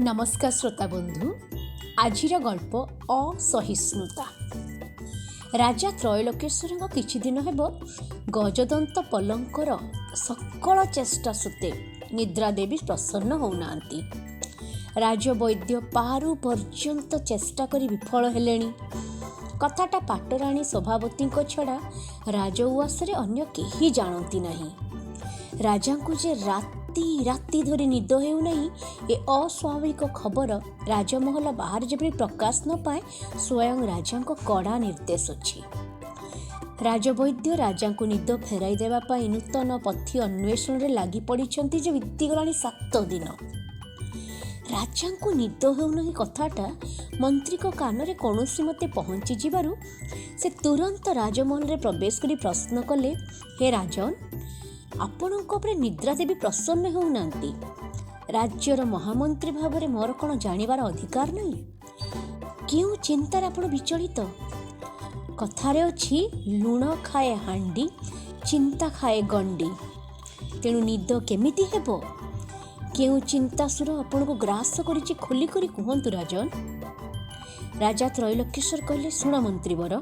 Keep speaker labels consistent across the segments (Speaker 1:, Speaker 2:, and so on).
Speaker 1: ନମସ୍କାର ଶ୍ରୋତା ବନ୍ଧୁ, ଆଜିର ଗଳ୍ପ ଅସହିଷ୍ଣୁତା। ରାଜା ତ୍ରୈଲୋକ୍ୟେଶ୍ୱରଙ୍କ କିଛି ଦିନ ହେବ ଗଜଦନ୍ତ ପଲଙ୍କର ସକଳ ଚେଷ୍ଟା ସତ୍ତ୍ୱେ ନିଦ୍ରା ଦେବୀ ପ୍ରସନ୍ନ ହେଉନାହାନ୍ତି। ରାଜବୈଦ୍ୟ ପାରୁ ପର୍ଯ୍ୟନ୍ତ ଚେଷ୍ଟା କରି ବିଫଳ ହେଲେଣି। କଥାଟା ପାଟରାଣୀ ଶୋଭାବତୀଙ୍କ ଛଡ଼ା ରାଜଉଆସରେ ଅନ୍ୟ କେହି ଜାଣନ୍ତି ନାହିଁ। ରାଜାଙ୍କୁ ଯେ ରାତି ରାତି ଧରି ନିଦ ହେଉନାହିଁ, ଏ ଅସ୍ୱାଭାବିକ ଖବର ରାଜମହଲ ବାହାରେ ଯେପରି ପ୍ରକାଶ ନ ପାଏ, ସ୍ୱୟଂ ରାଜାଙ୍କ କଡ଼ା ନିର୍ଦ୍ଦେଶ ଅଛି। ରାଜବୈଦ୍ୟ ରାଜାଙ୍କୁ ନିଦ ଫେରାଇ ଦେବା ପାଇଁ ନୂତନ ପଥି ଅନ୍ୱେଷଣରେ ଲାଗି ପଡ଼ିଛନ୍ତି ଯେ ବିତିଗଲାଣି 7 ଦିନ। ରାଜାଙ୍କୁ ନିଦ ହେଉନାହିଁ କଥାଟା ମନ୍ତ୍ରୀଙ୍କ କାନରେ କୌଣସି ମତେ ପହଞ୍ଚିଯିବାରୁ ସେ ତୁରନ୍ତ ରାଜମହଲରେ ପ୍ରବେଶ କରି ପ୍ରଶ୍ନ କଲେ, "ହେ ରାଜନ, ଆପଣଙ୍କ ଉପରେ ନିଦ୍ରା ଦେବୀ ପ୍ରସନ୍ନ ହେଉନାହାନ୍ତି। ରାଜ୍ୟର ମହାମନ୍ତ୍ରୀ ଭାବରେ ମୋର କ'ଣ ଜାଣିବାର ଅଧିକାର ନାହିଁ? କେଉଁ ଚିନ୍ତାରେ ଆପଣ ବିଚଳିତ? କଥାରେ ଅଛି, ଲୁଣ ଖାଏ ହାଣ୍ଡି, ଚିନ୍ତା ଖାଏ ଗଣ୍ଡି। ତେଣୁ ନିଦ କେମିତି ହେବ? କେଉଁ ଚିନ୍ତାସୁର ଆପଣଙ୍କୁ ଗ୍ରାସ କରିଛି, ଖୋଲିକରି କୁହନ୍ତୁ ରାଜନ।" ରାଜା ତ୍ରୈଲୋକ୍ୟେଶ୍ୱର କହିଲେ, "ଶୁଣ ମନ୍ତ୍ରୀବର,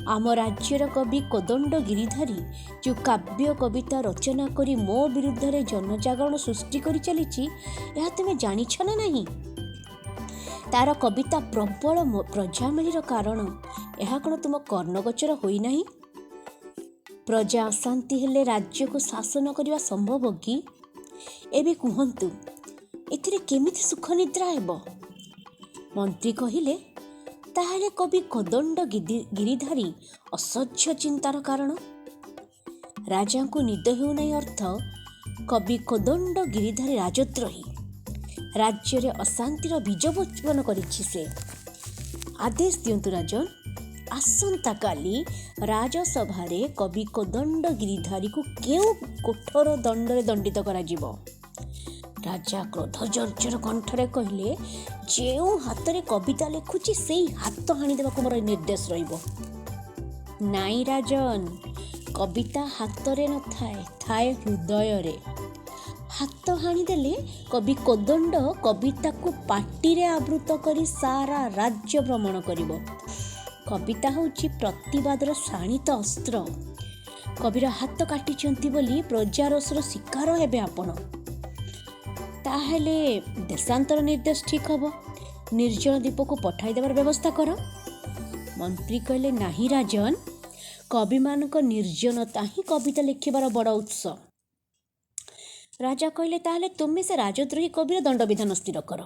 Speaker 1: ଆମ ରାଜ୍ୟର କବି କୋଦଣ୍ଡ ଗିରିଧାରୀ ଯେଉଁ କାବ୍ୟ କବିତା ରଚନା କରି ମୋ ବିରୁଦ୍ଧରେ ଜନଜାଗରଣ ସୃଷ୍ଟି କରି ଚାଲିଛି, ଏହା ତୁମେ ଜାଣିଛ ନା ନାହିଁ? ତାର କବିତା ପ୍ରବଳ ପ୍ରଜାମେଳିର କାରଣ, ଏହା କ'ଣ ତୁମ କର୍ଣ୍ଣଗୋଚର ହୋଇନାହିଁ? ପ୍ରଜା ଅଶାନ୍ତି ହେଲେ ରାଜ୍ୟକୁ ଶାସନ କରିବା ସମ୍ଭବ କି? ଏବେ କୁହନ୍ତୁ, ଏଥିରେ କେମିତି ସୁଖ ନିଦ୍ରା ହେବ?" ମନ୍ତ୍ରୀ କହିଲେ, "ତାହେଲେ କବି କୋଦଣ୍ଡ ଗିରିଧାରୀ ଅସହ୍ୟ ଚିନ୍ତାର କାରଣ। ରାଜାଙ୍କୁ ନିଦ ହେଉନାହିଁ ଅର୍ଥ କବି କୋଦଣ୍ଡ ଗିରିଧାରୀ ରାଜଦ୍ରୋହୀ। ରାଜ୍ୟରେ ଅଶାନ୍ତିର ବୀଜ ବପନ କରିଛି ସେ। ଆଦେଶ ଦିଅନ୍ତୁ ରାଜନ, ଆସନ୍ତାକାଲି ରାଜସଭାରେ କବି କୋଦଣ୍ଡ ଗିରିଧାରୀକୁ କେଉଁ କଠୋର ଦଣ୍ଡରେ ଦଣ୍ଡିତ କରାଯିବ?" ରାଜା କ୍ରୋଧ ଜର୍ଜର କଣ୍ଠରେ କହିଲେ, "ଯେଉଁ ହାତରେ କବିତା ଲେଖୁଛି, ସେଇ ହାତ ହାଣିଦେବାକୁ ମୋର ନିର୍ଦ୍ଦେଶ ରହିବ।" "ନାଇଁ ରାଜନ, କବିତା ହାତରେ ନଥାଏ, ଥାଏ ହୃଦୟରେ। ହାତ ହାଣିଦେଲେ କବି କୋଦଣ୍ଡ କବିତାକୁ ପାଟିରେ ଆବୃତ କରି ସାରା ରାଜ୍ୟ ଭ୍ରମଣ କରିବ। କବିତା ହେଉଛି ପ୍ରତିବାଦର ଶାଣିତ ଅସ୍ତ୍ର। କବିର ହାତ କାଟିଛନ୍ତି ବୋଲି ପ୍ରଜାରୋଷର ଶିକାର ହେବେ ଆପଣ।" "ତାହେଲେ ଦେଶାନ୍ତର ନିର୍ଦ୍ଦେଶ ଠିକ୍ ହେବ। ନିର୍ଜନ ଦ୍ୱୀପକୁ ପଠାଇ ଦେବାର ବ୍ୟବସ୍ଥା କର।" ମନ୍ତ୍ରୀ କହିଲେ, "ନାହିଁ ରାଜନ, କବିମାନଙ୍କ ନିର୍ଜନତା ହିଁ କବିତା ଲେଖିବାର ବଡ଼ ଉତ୍ସ।" ରାଜା କହିଲେ, "ତାହେଲେ ତୁମେ ସେ ରାଜଦ୍ରୋହୀ କବିର ଦଣ୍ଡବିଧାନ ସ୍ଥିର କର।"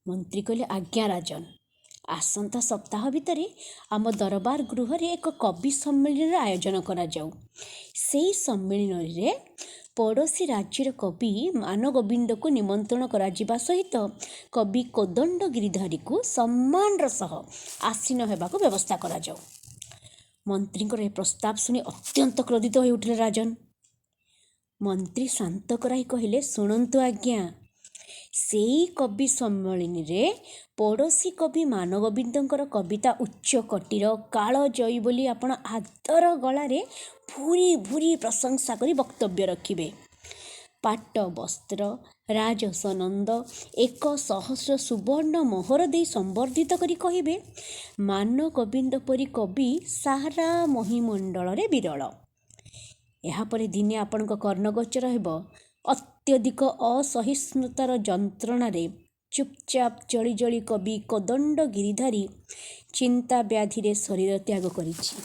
Speaker 1: ମନ୍ତ୍ରୀ କହିଲେ, "ଆଜ୍ଞା ରାଜନ, ଆସନ୍ତା ସପ୍ତାହ ଭିତରେ ଆମ ଦରବାର ଗୃହରେ ଏକ କବି ସମ୍ମିଳନୀର ଆୟୋଜନ କରାଯାଉ। ସେଇ ସମ୍ମିଳନୀରେ ପଡ଼ୋଶୀ ରାଜ୍ୟର କବି ମାନଗୋବିନ୍ଦକୁ ନିମନ୍ତ୍ରଣ କରାଯିବା ସହିତ କବି କୋଦଣ୍ଡ ଗିରିଧାରୀକୁ ସମ୍ମାନର ସହ ଆସୀନ ହେବାକୁ ବ୍ୟବସ୍ଥା କରାଯାଉ।" ମନ୍ତ୍ରୀଙ୍କର ଏ ପ୍ରସ୍ତାବ ଶୁଣି ଅତ୍ୟନ୍ତ କ୍ରୋଧିତ ହୋଇଉଠିଲେ ରାଜନ। ମନ୍ତ୍ରୀ ଶାନ୍ତ କରାଇ କହିଲେ, "ଶୁଣନ୍ତୁ ଆଜ୍ଞା, ସେଇ କବି ସମ୍ମିଳନୀରେ ପଡ଼ୋଶୀ କବି ମାନଗୋବିନ୍ଦଙ୍କର କବିତା ଉଚ୍ଚକୋଟୀର, କାଳଜୟୀ ବୋଲି ଆପଣ ଆଦର ଗଳାରେ ଭୂରି ଭୂରି ପ୍ରଶଂସା କରି ବକ୍ତବ୍ୟ ରଖିବେ। ପାଟ ବସ୍ତ୍ର, ରାଜସନନ୍ଦ, 1000 ସୁବର୍ଣ୍ଣ ମୋହର ଦେଇ ସମ୍ବର୍ଦ୍ଧିତ କରି କହିବେ, ମାନଗୋବିନ୍ଦ ପରି କବି ସାରା ମହିମଣ୍ଡଳରେ ବିରଳ। ଏହାପରେ ଦିନେ ଆପଣଙ୍କ କର୍ଣ୍ଣଗୋଚର ହେବ, ଅତ୍ୟଧିକ ଅସହିଷ୍ଣୁତାର ଯନ୍ତ୍ରଣାରେ ଚୁପଚାପ ଜଳି ଜଳି କବି କୋଦଣ୍ଡ ଗିରିଧାରୀ ଚିନ୍ତା ବ୍ୟାଧିରେ ଶରୀର ତ୍ୟାଗ କରିଛି।"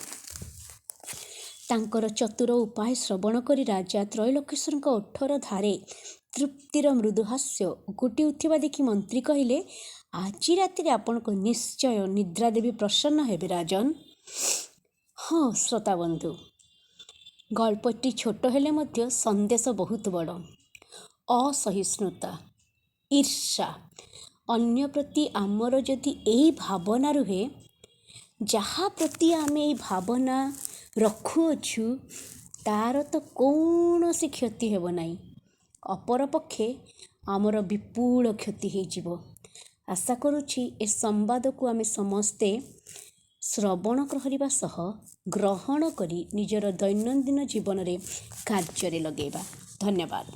Speaker 1: ତାଙ୍କର ଚତୁର ଉପାୟ ଶ୍ରବଣ କରି ରାଜା ତ୍ରୈଲୋକ୍ୟେଶ୍ୱରଙ୍କ ଓଠର ଧାରେ ତୃପ୍ତିର ମୃଦୁହାସ୍ୟ ଉକୁଟି ଉଠିବା ଦେଖି ମନ୍ତ୍ରୀ କହିଲେ, "ଆଜି ରାତିରେ ଆପଣଙ୍କୁ ନିଶ୍ଚୟ ନିଦ୍ରା ଦେବୀ ପ୍ରସନ୍ନ ହେବେ ରାଜନ।" ହଁ ଶ୍ରୋତା ବନ୍ଧୁ, ଗଳ୍ପଟି ଛୋଟ ହେଲେ ମଧ୍ୟ ସନ୍ଦେଶ ବହୁତ ବଡ଼। ଅସହିଷ୍ଣୁତା, ଈର୍ଷା, ଅନ୍ୟ ପ୍ରତି ଆମର ଯଦି ଏଇ ଭାବନା ରୁହେ, ଯାହା ପ୍ରତି ଆମେ ଏଇ ଭାବନା ରଖୁଅଛୁ, ତାର ତ କୌଣସି କ୍ଷତି ହେବ ନାହିଁ, ଅପରପକ୍ଷେ ଆମର ବିପୁଳ କ୍ଷତି ହେଇଯିବ। ଆଶା କରୁଛି ଏ ସମ୍ବାଦକୁ ଆମେ ସମସ୍ତେ ଶ୍ରବଣ କରିବା ସହ ଗ୍ରହଣ କରି ନିଜର ଦୈନନ୍ଦିନ ଜୀବନରେ କାର୍ଯ୍ୟରେ ଲଗେଇବା। ଧନ୍ୟବାଦ।